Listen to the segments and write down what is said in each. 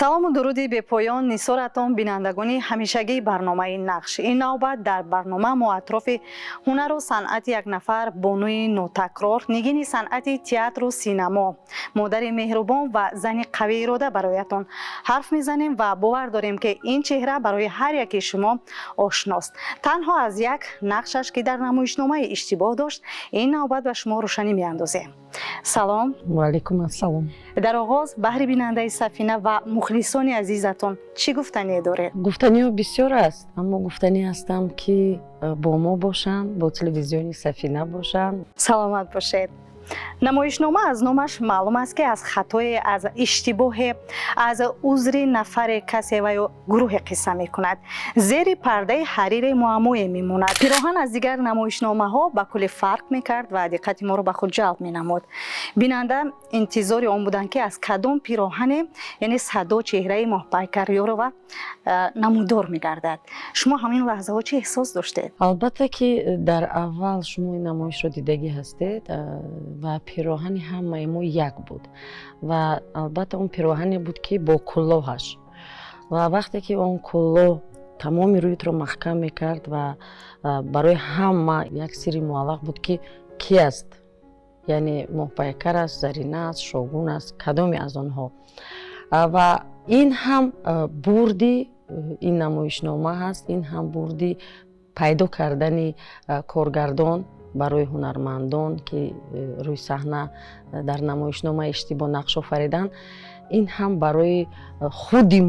Салому дуруди бепоён нисоратон, бинандагони ҳамешагии барномаи «Нақш». Ин навбат дар барнома мо атрофи ҳунару санъати як нафар бонуи нотакрор, нигини санъати театру синамо, модари меҳрубон ва зани қавиирода бароятон ҳарф мезанем ва бовар дорем, ки ин чеҳра барои ҳар яки шумо ошност. Танҳо аз як нақшаш, ки дар намоишномаи «Иштибоҳ» дошт, ин навбат ба шумо рӯшанӣ меандозем. Салом. Ваалайкум ассалом. Дар оғоз баҳри бинандаи «Сафина» ва мухлисони азизатон чӣ гуфтание доред? Гуфтаниҳо бисёр аст, аммо гуфтанӣ ҳастам, ки бо мо бошанд, бо телевизиони «Сафина» бошанд. Саломат бошед. Намоишнома аз номаш маълум аст, ки аз хатое, аз иштибоҳе, аз узри нафаре, касе ва ё гурӯҳе қисса мекунад. Зери пардаи ҳарире муаммое мемонад. «Пироҳан» аз дигар намоишномаҳо ба куллӣ фарқ мекард ва диққати моро ба худ ҷалб менамуд. Бинанда интизори он буданд, ки аз кадом пироҳане, яъне садо, чеҳраи Моҳпайкар Ёрова намудор мегардад. Шумо ҳамин лаҳзаҳо чӣ эҳсос доштед? Албатта, ки дар аввал шумо ин намоишро дидагӣ ҳастед ва пироҳани ҳамаи мо як буд ва албатта он пироҳане буд, ки бо куллоҳаш, ва вақте ки он куллоҳ тамоми рӯятро маҳкам мекард ва барои ҳама як сирри муаллақ буд, ки ки аст, яъне Моҳпайкар аст, Зарина аст, Шогун аст, кадоме аз онҳо. Ва ин ҳам бурди ин намоишнома ҳаст, ин ҳам бурди пайдо кардани коргардон барои ҳунармандон, ки рӯи саҳна дар намоишнома «Иштибоҳ» нақш офариданд. Ин ҳам барои худи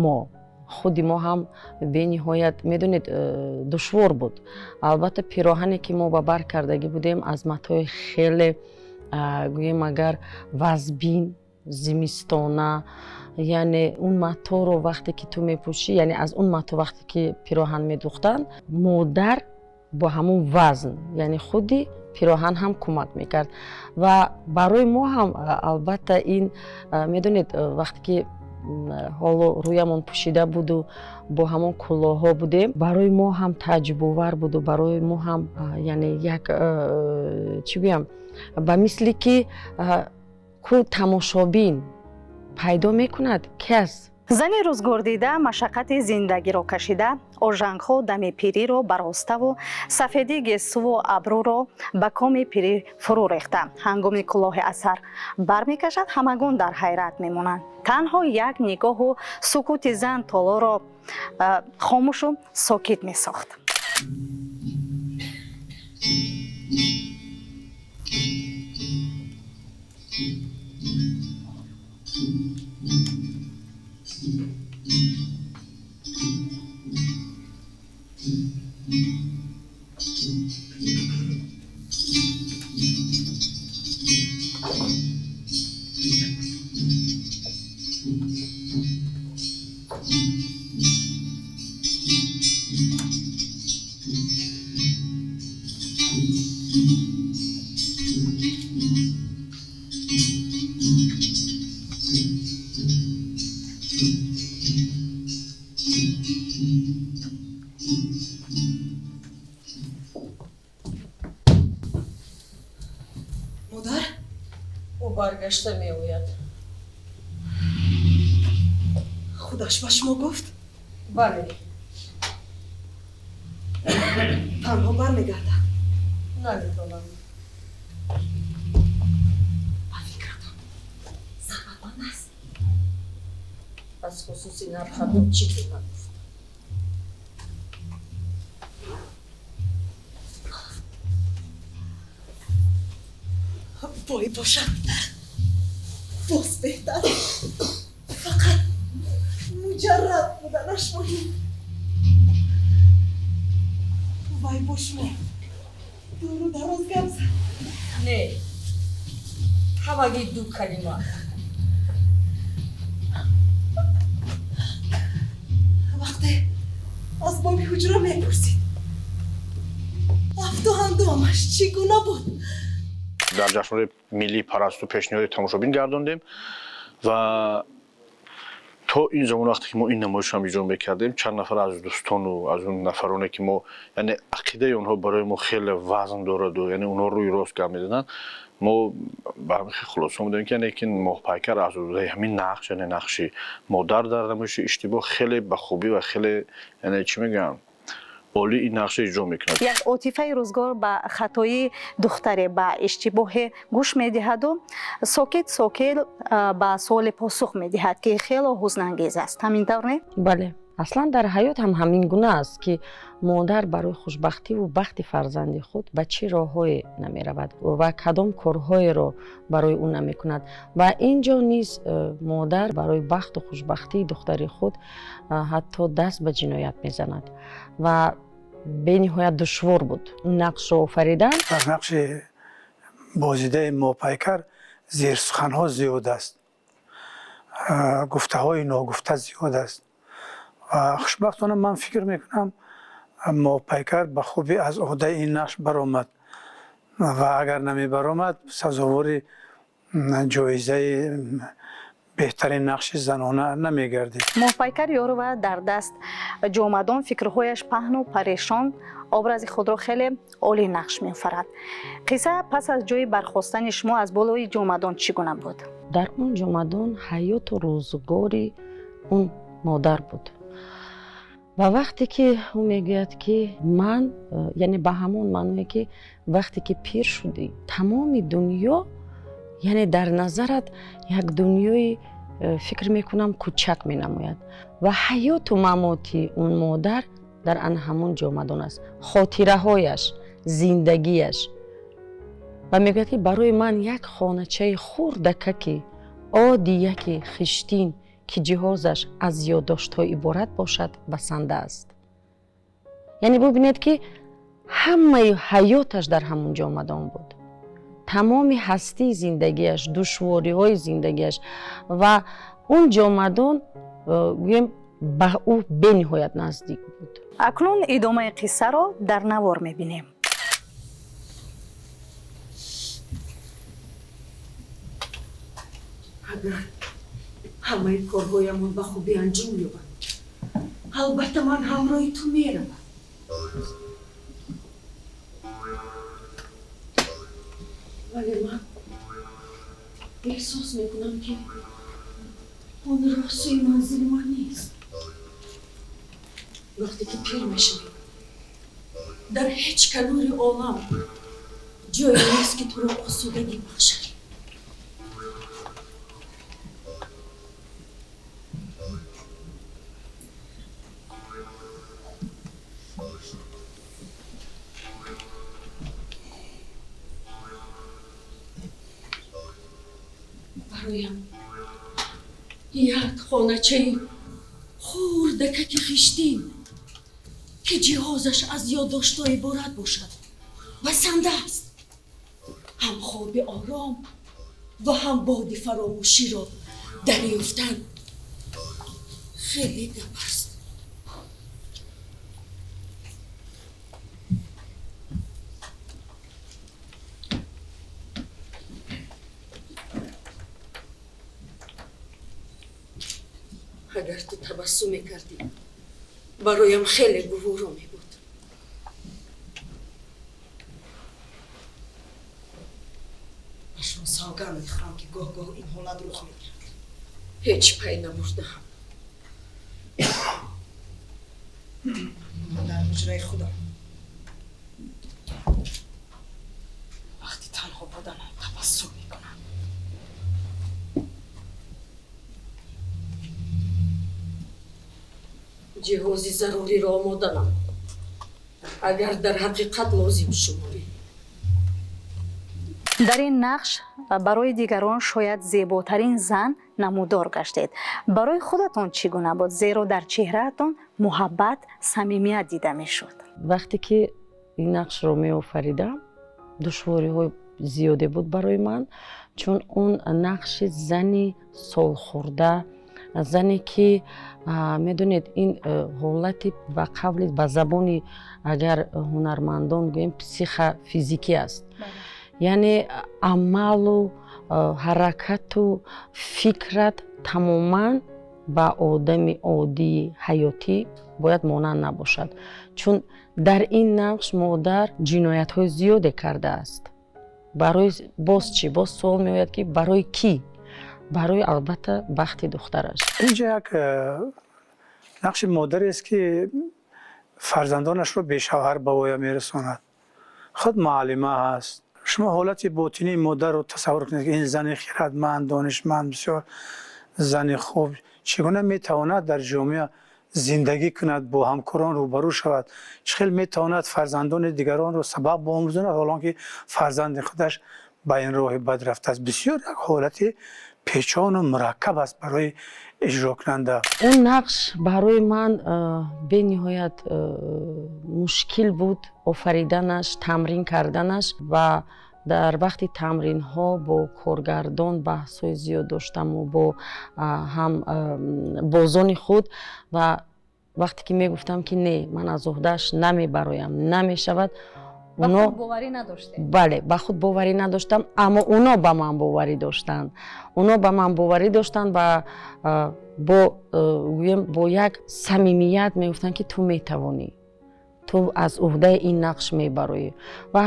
мо ҳам бениҳоят, медонед, душвор буд. Албатта, пироҳане, ки мо ба бар кардагӣ будем, аз матои хеле, гӯем агар, вазбин, зимистона, яъне он маторо вақте ки ту мепӯшӣ, яъне аз он мато вақте ки пироҳан медӯхтанд, модар бо ҳамон вазн, яъне худи пироҳан ҳам кӯмак мекард. Ва барои мо ҳам албатта ин, медонед, вақте ки ҳоло рӯямон пӯшида буду бо ҳамон куллоҳҳо будем, барои мо ҳам тааҷҷубовар буду барои мо ҳам, яъне як, чӣ гӯям, ба мисли ки ку тамошобин пайдо мекунад ки аст. Зани рӯзгордида, машаққати зиндагиро кашида, ожангҳо дами пириро бароставу сафедии гесуву абрӯро ба коми пирӣ фурӯ рехта, ҳангоми кулоҳи аз сар бармекашад, ҳамагон дар ҳайрат мемонанд. Танҳо як нигоҳу сукути зан толорро хомӯшу сокит месохт. Модар. Ӯ баргашта меояд. Худаш ба шумо гуфт? Бале. Танҳо бармегардад? Намедонам. Ба фикратон, сарватманд аст? Аз хусуси нархадон чизе нагуфт. Бой бошад, боз беҳтар. Фақат муҷаррад буданаш муҳим. Вай бо шумо дуру дароз гап зад? Не, ҳамагӣ ду калима. Вақте аз боби ҳуҷра мепурсид, афту ҳандомаш чӣ гуна буд? Дар ҷашнвораи миллии «Парасту» пешниҳоди тамошобин гардондем ва то ин замон, вақте ки мо ин намоишро иҷро мекардем, чанд нафар аз дӯстону аз он нафароне, ки мо, яъне ақидаи онҳо барои мо хеле вазн дораду, яъне онҳо рӯи рост гап мезананд. Мо ба ҳамин хел хулоса омадем, ки яъне ки Моҳпайкар аз ӯҳдаи ҳамин нақш, яъне нақши модар дар намоиши иштибоҳ, хеле ба хубӣ ва хеле, яъне чӣ мегӯям, олӣ ин нақшро иҷро мекунад. Як отифаи рӯзгор ба хатои духтаре, ба иштибоҳе гӯш медиҳаду сокит сокит ба суоле посух медиҳад, ки хело ҳузнангез аст. Ҳамин тавр не? Бале, аслан дар ҳаёт ҳам ҳамин гуна аст, ки модар барои хушбахтиву бахти фарзанди худ ба чӣ роҳҳое намеравад ва кадом корҳоеро барои ӯ намекунад. Ва ин ҷо низ модар барои бахту хушбахтии духтари худ ҳатто даст ба ҷиноят мезанад ва бениҳоят душвор буд нақшро офаридан. Дар нақши бозидаи Моҳпайкар зерсуханҳо зиёд аст, гуфтаҳои ногуфта зиёд аст ва хушбахтона ман фикр мекунам, Моҳпайкар ба хубӣ аз ӯҳдаи ин нақш баромад ва агар намебаромад, сазовори ҷоизаи беҳтарин нақши занона намегардид. Моҳпайкар Ёрова дар даст ҷомадон, фикрҳояш паҳну парешон, образи худро хеле олӣ нақш меофарад. Қисса пас аз ҷои бархостани шумо аз болои ҷомадон чӣ гуна буд? Дар он ҷомадон ҳаёту рӯзгори он модар буд ва вақте ки ӯ мегӯяд, ки ман, яъне ба ҳамон маъное, ки вақте ки пир шудӣ, тамоми дунё, яъне дар назарат як дунёи, фикр мекунам, кӯчак менамояд ва ҳаёту мамоти он модар дар ан ҳамон ҷомадон аст, хотираҳояш, зиндагиаш. Ва мегӯяд, ки барои ман як хоначаи хурдакаки оддияки хиштин, ки ҷиҳозаш аз ёддоштҳо иборат бошад, басанда аст. Яъне бубинед, ки ҳамаи ҳаёташ дар ҳамон ҷомадон буд, тамоми ҳастии зиндагиаш, душвориҳои зиндагиаш, ва он ҷомадон, гӯем, ба ӯ бениҳоят наздик буд. Акнун идомаи қиссаро дар навор мебинем. Агар ҳамаи корҳоямон ба хубӣ анҷом ёбанд, албатта ман ҳамроҳи ту меравам. Вале ман эҳсос мекунам, ки он роҳ сӯи манзили ман нест. Вақте ки пир мешавӣ, дар ҳеҷ канори олам ҷое нест, ки туро осудагӣ бахшад. Бароям як хоначаи хурдакаки хиштин, ки ҷиҳозаш аз ёддоштҳо иборат бошад, басанда аст. Ҳам хоби ором ва ҳам боди фаромӯширо дарёфтан хеле гап аст. Агар ту табассум мекардӣ, бароям хеле гуворо мебуд. Ба шумо савганд мехӯрам, ки гоҳ-гоҳ ин ҳолат рух медиҳад. Ҳеҷ пай набурдаам. Ман дар ҳуҷраи худам вақти танҳо буданам табассум мекунам. Ҷиҳози заруриро омода намуд, агар дар ҳақиқат лозим шуморӣ. Дар ин нақш барои дигарон шояд зеботарин зан намудор гаштед. Барои худатон чӣ гуна буд? Зеро дар чеҳраатон муҳаббат, самимият дида мешуд. Вақте ки ин нақшро меофаридам, душвориҳои зиёде буд барои ман, чун он нақши зани солхӯрда, зане ки, медонед, ин ҳолати, ба қавли, ба забони агар ҳунармандон гӯем, психофизикӣ аст. Яъне амалу ҳаракату фикрат тамоман ба одами оддии ҳаётӣ бояд монанд набошад, чун дар ин нақш модар ҷиноятҳои зиёде кардааст. Барои боз чӣ? Боз суол меояд, ки барои кӣ? Барои, албатта, бахти духтараш. Инҷа як нақши модарест, ки фарзандонашро бешавҳар ба воя мерасонад. Худ муаллима ҳаст. Шумо ҳолати ботинии модарро тасаввур кунед, ки ин зани хирадманд, донишманд, бисёр зани хуб чӣ гуна метавонад дар ҷомеа зиндагӣ кунад, бо ҳамкорон рӯбарӯ шавад, чӣ хел метавонад фарзандони дигаронро сабаб биомӯзонад, ҳолон ки фарзанди худаш ба ин роҳи бад рафтааст. Бисёр як ҳолати печону мураккаб аст барои иҷрокунанда. Он нақш барои ман бениҳоят мушкил буд офариданаш, тамрин карданаш. Ва дар вақти тамринҳо бо коргардон баҳсҳои зиёд доштаму бо ҳам бозони худ. Ва вақте ки мегуфтам, ки не, ман аз уҳдааш намебароям, намешавад. Бале, ба худ боварӣ надоштам, аммо оно ба ман боварӣ доштанд, оно ба ман боварӣ доштанд ва бо, гӯем, бо як самимият мегуфтанд, ки ту метавонӣ, ту аз уҳдаи ин нақш мебароӣ. Ва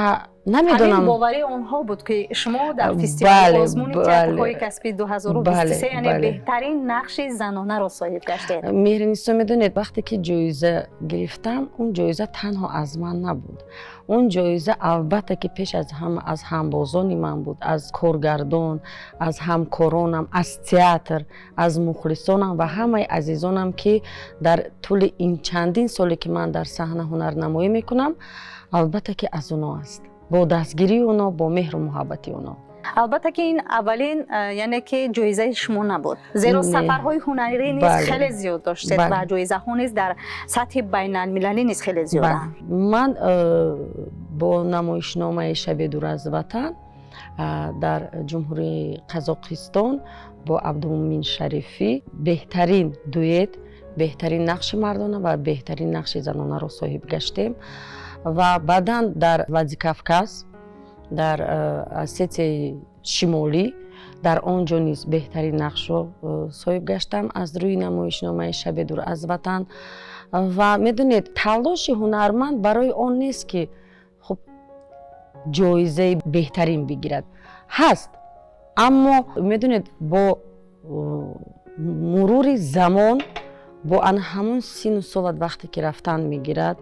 намедонам, ҳамин боварии онҳо буд, ки шумо дар фестивали озмуни театрҳои касбии 2023, яъне беҳтарин нақши занонаро соҳиб гаштед. Меҳринисо, медонед, вақте ки ҷоиза гирифтам, он ҷоиза танҳо аз ман набуд. Он ҷоиза, албатта, ки пеш аз ҳама аз ҳамбозони ман буд, аз коргардон, аз ҳамкоронам, аз театр, аз мухлисонам ва ҳамаи азизонам, ки дар тӯли ин чандин соле, ки ман дар саҳна ҳунарнамоӣ мекунам, албатта, ки аз оно аст, бо дастгирии оно, бо меҳру муҳаббати оно. Албатта, ки ин аввалин, яъне ки ҷоизаи шумо набуд, зеро сафарҳои ҳунарӣ низ хеле зиёд доштед ва ҷоизаҳо низ дар сатҳи байналмилалӣ низ хеле зиёданд. Ман бо намоишномаи «Шаби дур аз ватан» дар Ҷумҳурии Қазоқистон бо Абдумумин Шарифӣ беҳтарин дуэт, беҳтарин нақши мардона ва беҳтарин нақши занонаро соҳиб гаштем. Ва баъдан дар Владикавказ, дар Осетияи Шимолӣ, дар он ҷо низ беҳтарин нақшро соҳиб гаштам аз рӯи намоишномаи «Шаби дур аз ватан». Ва медонед, талоши ҳунарманд барои он нест, ки хуб ҷоизаи беҳтарин бигирад. Ҳаст, аммо медонед, бо мурури замон, бо ана ҳамон сину солат вақте ки рафтан мегирад,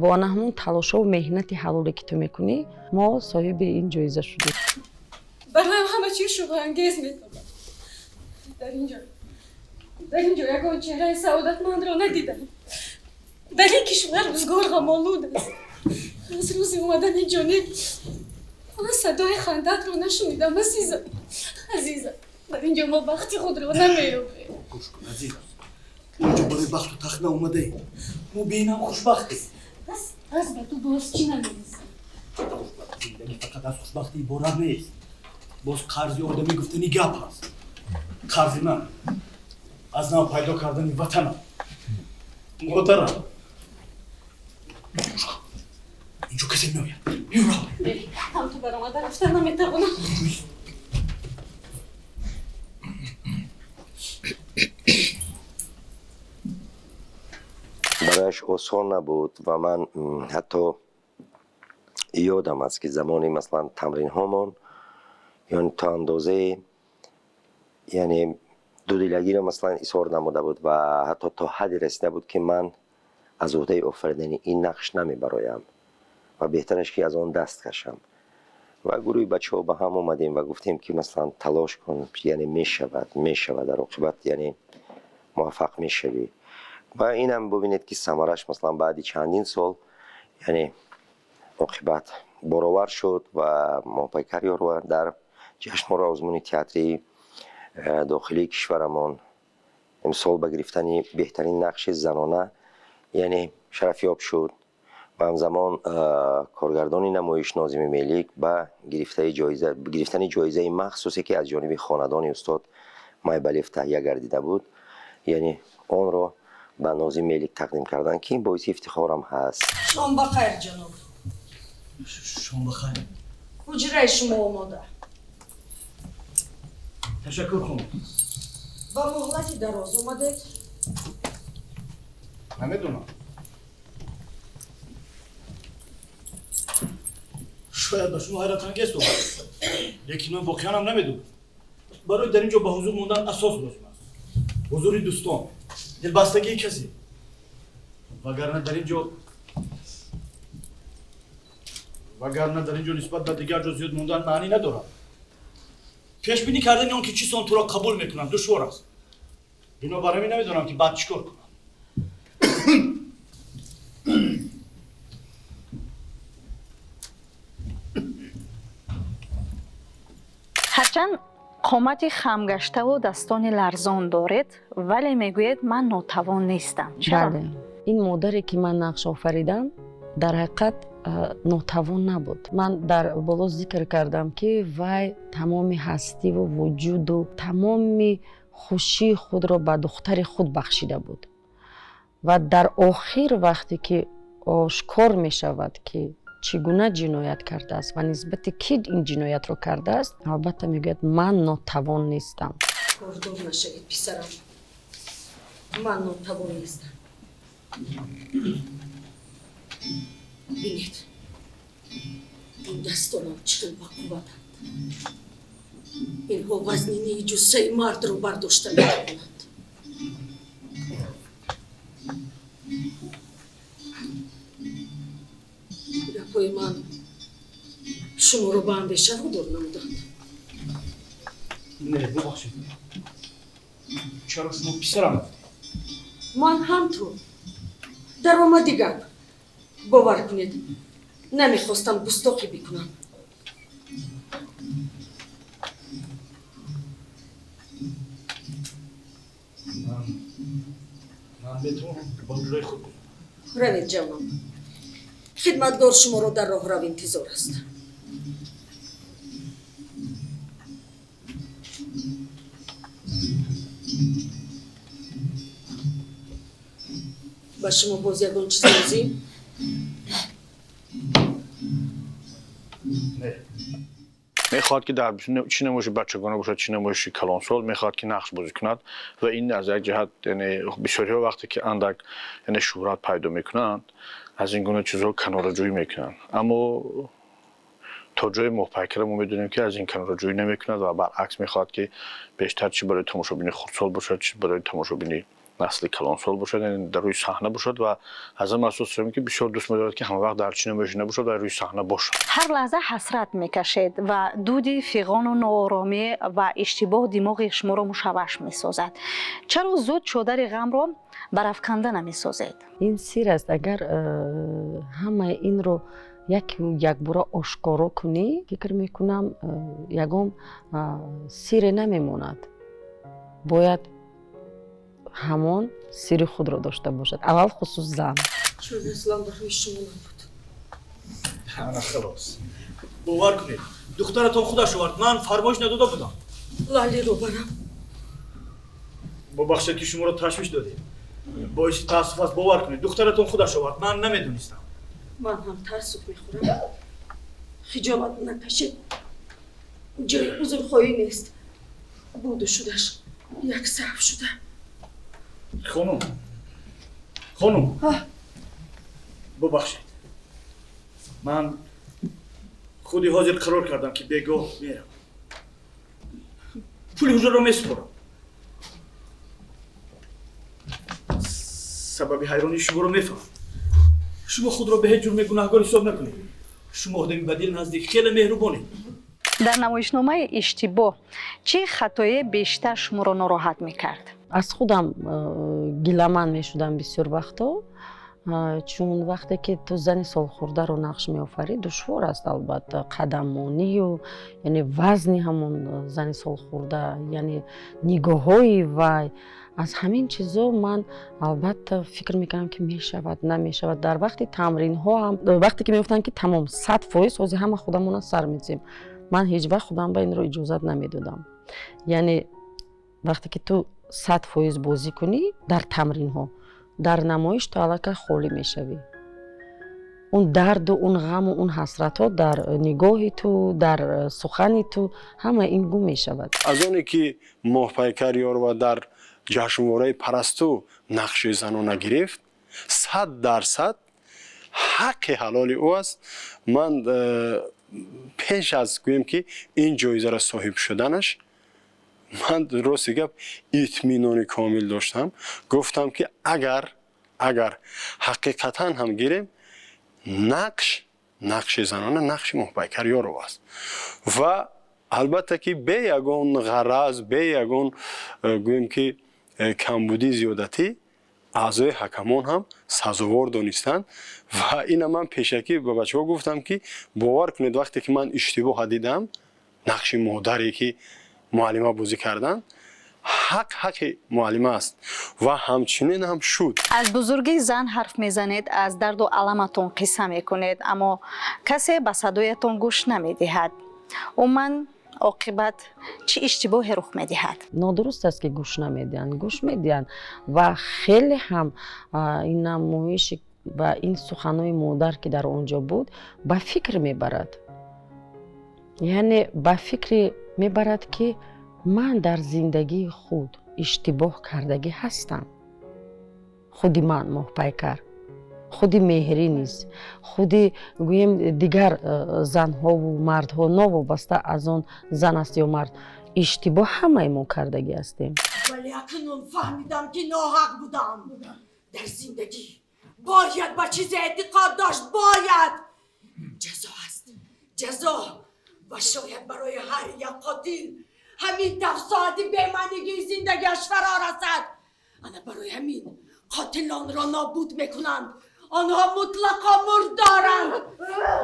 бо ана ҳамон талошову меҳнати ҳалоле, ки ту мекунӣ, мо соҳиби ин ҷоиза шудем. Бароям ҳама чиз шубҳаангез метобад. Дар инҷо ягон чеҳраи саодатмандро надидам. Дар ин кишвар рӯзгор ғамолуд аст. Аз рӯзи омадани ҷониб ман садои хандатро нашунидам. Азизам, азизам, дар инҷо мо бахти худро намеёбем. Гӯш кун, азизам, инҷо барои бахту тахт наомадаем. Мо беинам хушбахтем. Пас ба ту боз чӣ намерасад? Зиндагӣ фақат аз хушбахтӣ иборат нест. Боз қарзи одамӣ гуфтани гап ҳаст. Қарзи ман аз нав пайдо кардани ватанам, модарам. Гӯш кун, инҷо касе меояд, биёра. Ҳам ту баромада рафта наметавонам. Барояш осон набуд ва ман ҳатто ёдам аст, ки замони, масалан, тамринҳомон, яъне то андозае, яъне дудилагиро, масалан, изҳор намуда буд ва ҳатто то ҳадде расида буд, ки ман аз уҳдаи офаридани ин нақш намебароям ва беҳтараш ки аз он даст кашам. Ва гурӯҳи бачаҳо ба ҳам омадем ва гуфтем, ки масалан, талош кун, яъне мешавад, мешавад, дар оқибат, яъне муваффақ мешавӣ. Ва инам бубинед, ки самараш, масалан, баъди чандин сол, яъне оқибат боровар шуд ва Моҳпайкар Ёрова дар ҷашнвора озмуни театрии дохилии кишварамон имсол ба гирифтани беҳтарин нақши занона, яъне шарафёб шуд ва ҳамзамон коргардони намоиш Нозими Мелик ба гирифтани ҷоизаи махсусе, ки аз ҷониби хонадони устод Майбалиев таҳия гардида буд, яъне онро ба Нозим Мелик тақдим карданд, ки ин боиси ифтихорам ҳаст. Шом ба хайр, ҷаноб. Шом ба хайр. Ҳуҷраи шумо омода. Ташаккур, хонум. Ба муҳлати дароз омадед? Намедонам. Шояд ба шумо ҳайратангез омад, лекин ман воқеан ҳам намедонам. Барои дар ин ҷо ба ҳузур мондан асос лозим аст. Ҳузури дӯстон, дилбастагии касе. Вагарна дар ин ҷо нисбат ба дигар ҷо зиёд мондан маънӣ надорад. Пешбинӣ кардани он ки чӣ сон туро қабул мекунанд душвор аст. Бинобар ҳамин намедонам ки баъд чӣ кор кунам. Ҳарчанд қомати хамгаштаву дастони ларзон доред, вале мегӯед ман нотавон нестам. Чаро? Бале, ин модаре ки ман нақш офаридам, дар ҳақиқат нотавон набуд. Ман дар боло зикр кардам, ки вай тамоми ҳастиву вуҷуду тамоми хушии худро ба духтари худ бахшида буд. Ва дар охир вақте ки ошкор мешавад, ки чӣ гуна ҷиноят кардааст ва нисбати ки ин ҷиноятро кардааст, албатта мегӯяд ман нотавон нестам. Кордор нашавед, писарам, ман нотавон нестам. Бинед, ин дастонам чӣ хел бақувватанд. Инҳо вазнинии ҷуссаи мардро бардошта метавонанд. Гапҳои ман шуморо ба андеша водор намуданд. Не, бубахшед, чаро шумо писарам гуфтед? Ман ҳам ту. Даромади гап. Бовар кунед, намехостам густоқӣ бикунам. Ман метавонам ба ҳуҷраи худ кунам. Равед, ҷавон. Хидматгор шуморо дар роҳрав интизор аст. Ба шумо боз ягон чиз лозим? Мехоҳад ки дар чӣ намоиши бачагона бошад, чӣ намоиши калонсол, мехоҳад ки нақш бозӣ кунад ва ин аз як ҷиҳат, яъне бисёриҳо вақте ки андак, яъне шӯҳрат пайдо мекунанд, аз ин гуна чизҳо канораҷӯӣ мекунанд. Аммо то ҷои Моҳпайкара мо медонем ки аз ин канораҷӯӣ намекунад ва баръакс мехоҳад ки бештар чӣ барои тамошобини хурдсол бошад, чӣ барои тамошобини насли калонсол бошад, яъне дар рӯи саҳна бошад ва аз ҳама асос ки бисёр дӯст медорад ки ҳамавақт дар чӣ намоиши набошад, дар рӯи саҳна бошад. Ҳар лаҳза ҳасрат мекашед ва дуди фиғону нооромӣ ва иштибоҳ димоғи шуморо мушавваш месозад. Чаро зуд чодари ғамро барафканда намесозед? Ин сир аст. Агар ҳамаи инро якбора ошкоро кунӣ, фикр мекунам ягон сире намемонад. Бояд ҳамон сири худро дошта бошад, аввал хусус зан. Чун аслан барои шумо набуд. Ана халос, бовар кунед, духтаратон худаш овард, ман фармоиш надода будам. Лалиро барам. Бубахшед ки шуморо ташвиш додем. Боиси таассуф аст, бовар кунед, духтаратон худаш овард, ман намедонистам. Ман ҳам таассуф мехӯрам. Хиҷолат накашед, ҷои узрхоҳӣ нест. Буду шудаш як саҳв шуда. Хонум, хонум, бубахшед, ман худи ҳозир қарор кардам ки бегоҳ мерам. Пули ҳуҷраро месупорам. Сабаби ҳайронии шуморо мефаҳмам. Шумо худро ба ҳеҷ ҷурме гунаҳгор ҳисоб накунед. Шумо одами ба дил наздик, хеле меҳрубонед. Дар намоишномаи иштибоҳ чӣ хатое бештар шуморо нороҳат мекард? Аз худам гиламан мешудам бисёр вақтҳо, чун вақте ки ту зани солхӯрдаро нақш меофарӣ, душвор аст албатта қадаммонию, яъне вазни ҳамон зани солхӯрда, яъне нигоҳҳои вай. Аз ҳамин чизо ман албатта фикр мекардам ки мешавад, намешавад. Дар вақти тамринҳо ҳам вақте ки мегуфтанд ки тамом 100% ҳозир ҳама худамона сар мезем, ман ҳеҷ вақт худам ба инро иҷозат намедодам. Яъне вақте ки ту 100% бозӣ кунӣ дар тамринҳо, дар намоиш ту аллакай холӣ мешавӣ. Он дарду, он ғаму, он ҳасратҳо дар нигоҳи ту, дар сухани ту ҳама ин гум мешавад. Аз оне ки Моҳпайкар Ёрова дар ҷашнвораи Парасту нақши занона гирифт, 100% ҳаққи ҳалоли ӯ аст. Ман Пеш аз гӯем ки ин ҷоизаро соҳиб шуданаш, ман рости гап итминони комил доштам. Гуфтам ки агар ҳақиқатан ҳам гирем, нақши занона нақши Моҳпайкар Ёрова аст. Ва албатта ки бе ягон ғараз, бе ягон гӯем ки камбудии зиёдатӣ, аъзои ҳакамон ҳам сазовор донистанд. Ва ина ман пешакӣ ба бачаҳо гуфтам ки бовар кунед, вақте ки ман иштибоҳа дидам, нақши модаре ки муаллима бозӣ карданд, ҳақ ҳақи муаллима аст ва ҳамчунин ҳам шуд. Аз бузургии зан ҳарф мезанед, аз дарду аламатон қисса мекунед, аммо касе ба садоятон гӯш намедиҳад. Умуман оқибат чӣ иштибоҳе рух медиҳад? Нодуруст аст ки гӯш намедиҳанд, гӯш медиҳанд ва хеле ҳам ин намоиши ва ин суханои модар ки дар он ҷо буд, ба фикр мебарад, яъне ба фикре мебарад ки ман дар зиндагии худ иштибоҳ кардагӣ ҳастам. Худи ман Моҳпайкар, худи Меҳрӣ низ, худи гӯем дигар занҳову мардҳо, новобаста аз он зан аст ё мард, иштибоҳ ҳамаи мо кардагӣ ҳастем. Вале акнун фаҳмидам ки ноҳақ будам. Дар зиндагӣ бояд ба чизе эътиқод дошт, бояд. Ҷазо аст, ҷазо, ва шояд барои ҳар як қотил ҳамин тафсоати бемаънигии зиндагиаш фаро расад. Ана барои ҳамин қотилонро нобуд мекунанд. Онҳо мутлақо мурдоранд.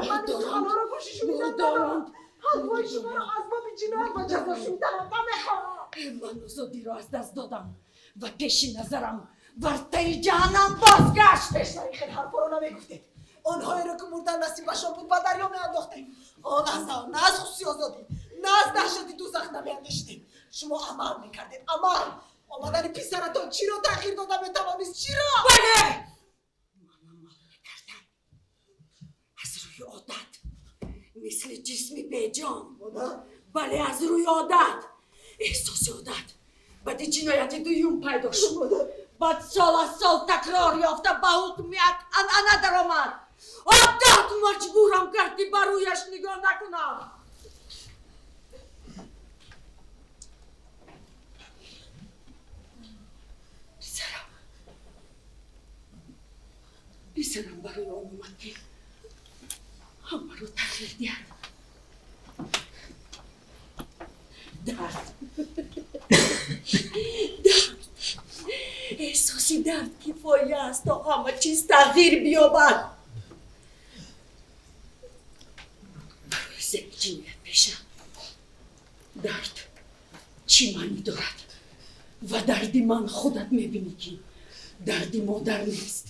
Мурдоранд. Ҳарфҳои шуморо асбоби ҷиноят ва ҷазо шуданам намехоҳам. Ман озодиро аз даст додам ва пеши назарам вартаи ҷаҳаннам бозгашт. Пештар ин хел ҳарфҳоро намегуфтед. Онҳоеро ки мурдан насибашон буд ба дарё меандохтем. Он лаҳза на аз хусуси озодӣ, на аз даҳшати дӯзах намеандешидем. Шумо амал мекардед, амал. Омадани писаратон чиро тағйир дода метавонист? Чиро? Бале, ман амал мекардам аз рӯи одат, мисли ҷисми беҷон. Бале, аз рӯи одат, эҳсоси одат баъди ҷинояти дуюм пайдо шуд. Баъд сол аз сол такрор ёфта ба ҳукми як анъана даромад. Одат маҷбурам кард ки ба рӯяш нигоҳ накунам. Писарам барои он омад ки ҳамаро тағйир диҳад. Дард, дард, эҳсоси дард кифоя аст то ҳама чиз тағйир биёбад. Барои зани ҷиноятпеша дард чӣ маънӣ дорад? Ва дарди ман худат мебинӣ ки дарди модар нест.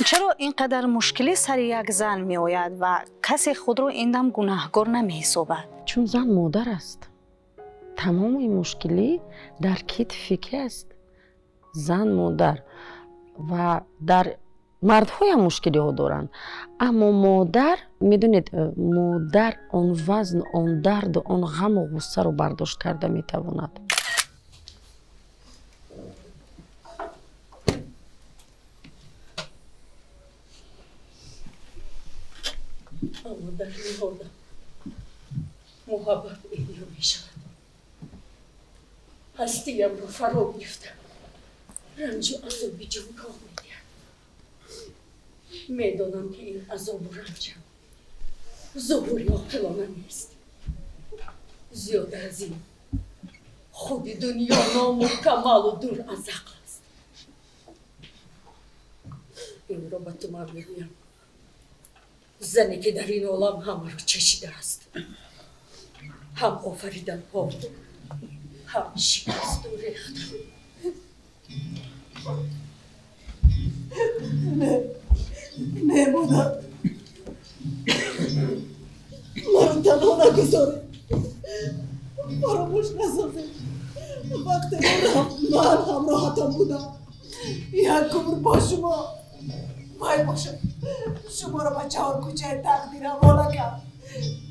Чаро ин қадар мушкилӣ сари як зан меояд ва касе худро ин дам гунаҳгор намеҳисобад? Чун зан модар аст. Тамоми мушкилӣ дар китфи ки аст? Зан модар. Ва дар мардҳоям мушкилиҳо доранд, аммо модар, медонед, модар он вазн, он дарду он ғаму ғуссаро бардошт карда метавонад. Аммо дар ниҳодам муҳаббат эҳё мешавад. Ҳастиямро фаро гирифта ранҷу азоби ҷонкоҳ медиҳад. Медонам ки ин азобу ранҷам зуҳури оқилона нест. Зиёда аз ин худи дунё номукаммалу дур аз ақл аст. Инро ба ту ман мегӯям, зане ки дар ин олам ҳамаро чашидааст, ҳам офариданҳо, ҳам шикасту рехтан. Не, не, модар, маро танҳо нагузоред, фаромӯш насозед. Вақте рафт ман ҳамроҳатон будам. Як умр бо шумо вай бошад. Шуморо ба чаҳор кӯчаи тақдир ҳавола кард.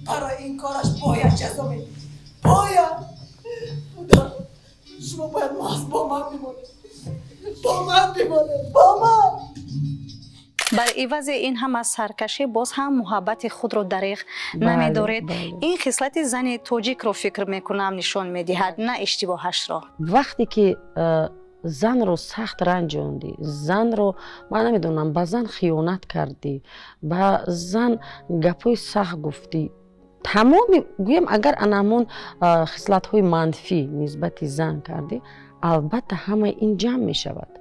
Барои ин кораш бояд ҷазо медид. Бояд. Модар, шумо бояд маҳз бо ман бимонед. Бо ман бимонед. Бо ман. Бар ивази ин ҳама саркашӣ боз ҳам муҳаббати худро дареғ намедоред. Ин хислати зани тоҷикро фикр мекунам нишон медиҳад, на иштибоҳашро. Вақте ки занро сахт ранҷондӣ, занро ман намедонам, ба зан хиёнат кардӣ, ба зан гапҳои сахт гуфтӣ, тамоми гӯем агар ана ҳамон хислатҳои манфӣ нисбати зан кардӣ, албатта ҳамаи ин ҷамъ мешавад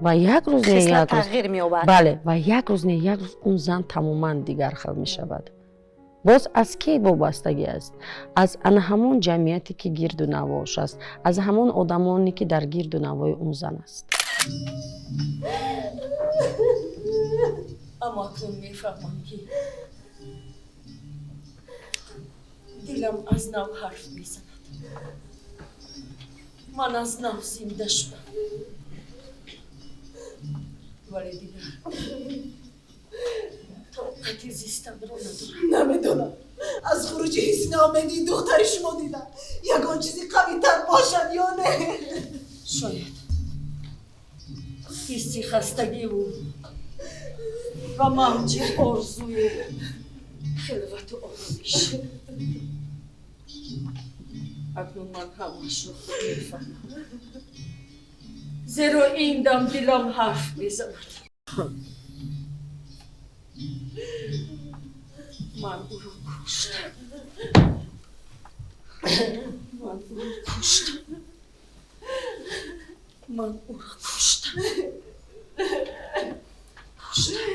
ва як рӯз не як рӯз тағйир меёбад. Бале, ва як рӯз не як рӯз он зан тамоман дигар хел мешавад. Боз аз кӣ вобастагӣ аст? Аз ана ҳамон ҷамъияте ки гирду навош аст, аз ҳамон одамоне ки дар гирду навои он зан аст. Аммо акнун мефаҳмам ки дилам аз нав ҳарф мезанад. Ман аз нав зинда шудам. Вале дигар тоқати зистанро надорам. Намедонам аз хуруҷи ҳисси ноумедии духтари шумо дидам ягон чизи қавитар бошад ё не. Шояд ҳисси хастагиву ва мавҷи орзуи хилвату оромиш. Акнун ман ҳамаашро хуб мефаҳмам, зеро ин дам дилам ҳарф мезанад. Ман ӯро куштам. Ман ӯро куштам. Ман ӯро куштам. Куштам.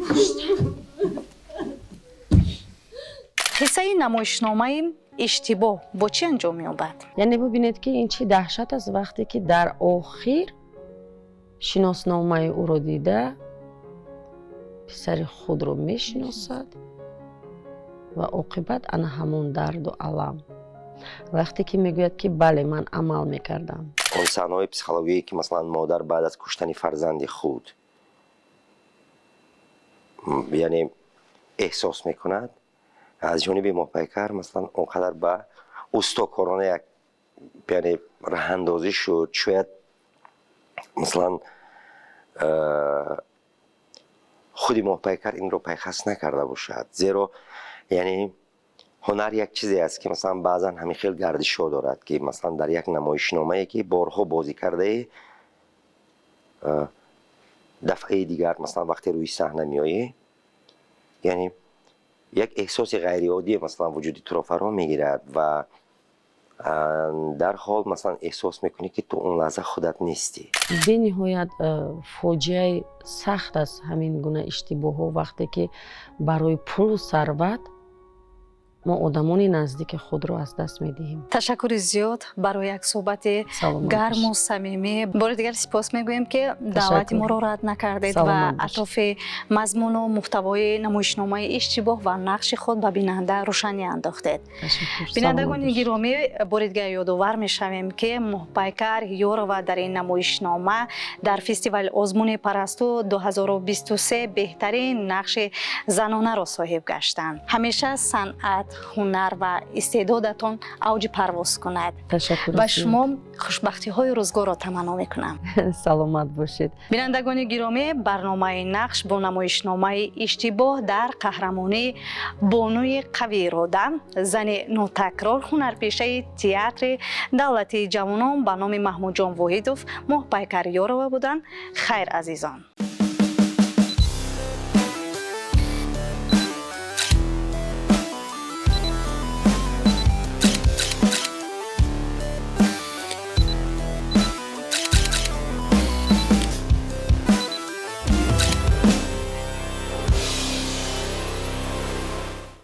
Куштам. Қиссаи намоишномаи иштибоҳ бо чӣ анҷом меёбад? Яъне бубинед ки ин чӣ даҳшат аст, вақте ки дар охир шиносномаи ӯро дида писари худро мешиносад ва оқибат ана ҳамон дарду алам. Вақте ки мегӯяд ки бале, ман амал мекардам. Он саҳнаҳои психологие ки масалан модар баъд аз куштани фарзанди худ яъне эҳсос мекунад, аз ҷониби Моҳпайкар масалан он қадар ба устокорона як яъне раҳандозӣ шуд. Шояд масалан худи Моҳпайкар инро пайхас накарда бошад, зеро яъне ҳунар як чизе аст ки масалан баъзан ҳамин хел гардишҳо дорад ки масалан дар як намоишномае ки борҳо бозӣ кардаи, дафъаи дигар масалан вақте рӯи саҳна меоӣ, яъне як эҳсоси ғайриоддие масалан вуҷуди туро фаро мегирад ва дарҳол масалан эҳсос мекунӣ ки ту он лаҳза худат нестӣ. Бениҳоят фоҷиаи сахт аст ҳамин гуна иштибоҳҳо, вақте ки барои пулу сарват мо одамони наздики худро аз даст медиҳем. Ташаккури зиёд барои як суҳбати гарму самимӣ. Бори дигар сипос мегӯем ки даъвати моро рад накардед ва атрофи мазмуну муҳтавои намоишномаи иштибоҳ ва нақши худ ба бинанда рӯшанӣ андохтед. Бинандагони гиромӣ, бори дигар ёдовар мешавем ки Моҳпайкар Ёрова дар ин намоишнома дар фестивали озмуни Парасту 2023 беҳтарин нақши занонаро соҳиб гаштанд. Ҳамеша санъат, ҳунар ва истеъдодатон авҷи парвоз кунад. Ба шумо хушбахтиҳои рӯзгорро таманно мекунам. Саломат бошед. Бинандагони гиромӣ, барномаи нақш бо намоишномаи иштибоҳ дар қаҳрамонии бонуи қавиирода, зани нотакрор, ҳунарпешаи театри давлатии ҷавонон ба номи Маҳмудҷон Воҳидов Моҳпайкар Ёрова буданд. Хайр, азизон.